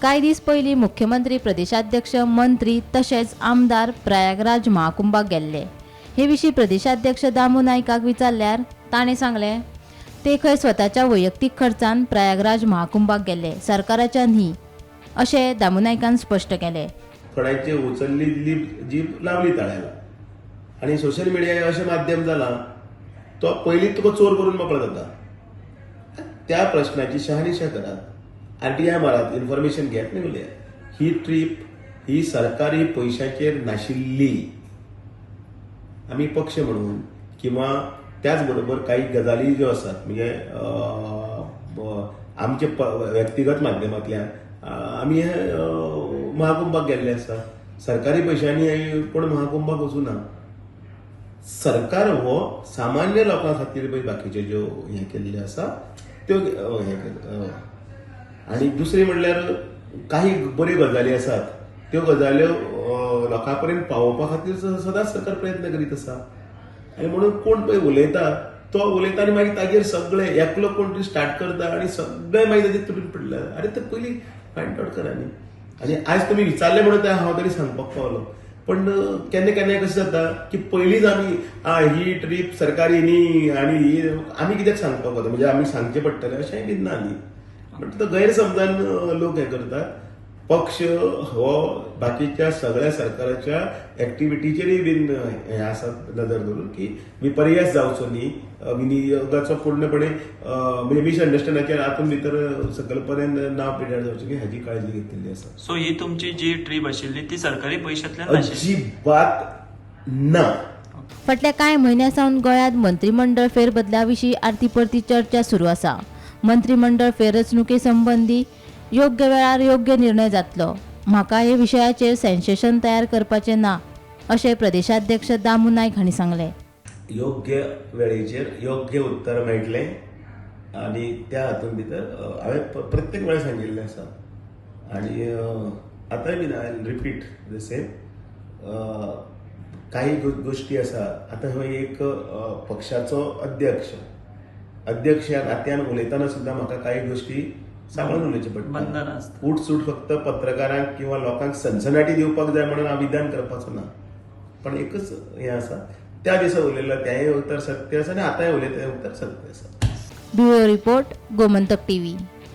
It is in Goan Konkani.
कांय दीस पयलीं मुख्यमंत्री, प्रदेशाध्यक्ष, मंत्री तशेंच आमदार प्रयागराज महाकुंभाक गेल्ले. हे विशीं प्रदेशाध्यक्ष दामू नायकाक विचारल्यार ताणें सांगलें, ते खंय स्वताच्या वैयक्तीक खर्चान प्रयागराज महाकुंभाक गेल्ले, सरकाराच्या न्ही, अशें दामू नायकान स्पश्ट केलें. थोड्यांची उचलली जीभ, जीभ लावली ताळ्याला आनी सोशल मिडिया हें अशें माध्यम जालां, तो पयलींच तुका चोर करून मोकळो जाता. त्या प्रश्नाची शहानिशा करात, आरटीआय मारात, इन्फॉर्मेशन घेत न्ही उलयात. ही ट्रीप ही सरकारी पयशांचेर नाशिल्ली. आमी पक्ष म्हणून किंवा त्याच बरोबर काही गजाली ज्यो आसात, म्हणजे आमचे व्यक्तिगत माध्यमांतल्यान आमी हे महाकुंभाक गेल्ले आसा. सरकारी पयशांनी कोण महाकुंभाक वचूं ना. सरकार हो सामान्य लोकां खातीर पळय बाकीच्यो ज्यो हें केल्ल्यो आसा त्यो हें केलें. आनी दुसरें म्हणल्यार काही बऱ्यो गजाली आसात, त्यो गजाल्यो लोकां पर्यंत पावोवपा खातीर सदांच सरकार प्रयत्न करीत आसा. आनी म्हणून कोण पळय उलयता तो उलयता आनी मागीर तागेर सगळे एकलो कोण तरी स्टार्ट करता आनी सगळे मागीर ताजेर तुटून पडले. आरे, ते पयलीं फायंड आवट करा न्ही. आनी आयज तुमी विचारलें म्हणून तें हांव तरी सांगपाक पावलो. पण केन्ना केन्ना कशें जाता की पयलींच आमी ही ट्रीप सरकारी न्ही आनी ही आमी कित्याक सांगपाक वता, म्हणजे आमी सांगचें पडटलें अशेंय बीन ना न्ही. बट तो गैरसमजान लोक हें करतात. पक्ष हो बाकीच्या सगळ्या सरकाराच्या एक्टिविटीचेरूय बीन हें आसा नदर दवरून की विपर्यास जावचो न्ही, विनियोगाचो पूर्णपणे म्हणजे मिसअंडरस्टँडिंगाचेर हातून भितर सकयल पर्यंत नांव पिड्यार जावचें न्ही हाजी काळजी घेतिल्ली आसा. सो ही तुमची जी ट्रीप आशिल्ली ती सरकारी पयशांतल्यान नाशिल्ली? अजिबात ना. फाटल्या कांय म्हयन्यां सावन गोंयांत मंत्रीमंडळ फेरबदला विशीं आरती परती चर्चा सुरू आसा. मंत्रीमंडळ फेररचणुके संबंदी योग्य वेळार योग्य निर्णय जातलो. म्हाका हे विशयाचेर सेन्सेशन तयार करपाचें ना, अशें प्रदेशाध्यक्ष दामू नायक हांणी सांगलें. योग्य वेळेचेर योग्य उत्तर मेळटलें आनी त्या हातून भितर हांवें प्रत्येक वेळार सांगिल्लें आसा आनी आतांय बीन I repeat the same. काही गोश्टी आसा. आतां हो एक पक्षाचो अध्यक्ष, अध्यक्ष ह्या नात्यान उलयतना सुद्दां म्हाका काही गोश्टी सांगून उलोवचें पडटा. बंधन आसता. उठसूट फक्त पत्रकारांक किंवा लोकांक सनसनाटी दिवपाक जाय म्हणून हांव विधान करपाचो ना. पण एकच हें आसा, त्या दिसा उलयल्लो तेंय उतर सत्य आसा आनी आतांय उलयता तें उतर सत्य आसा. Bureau report, Gomantak TV.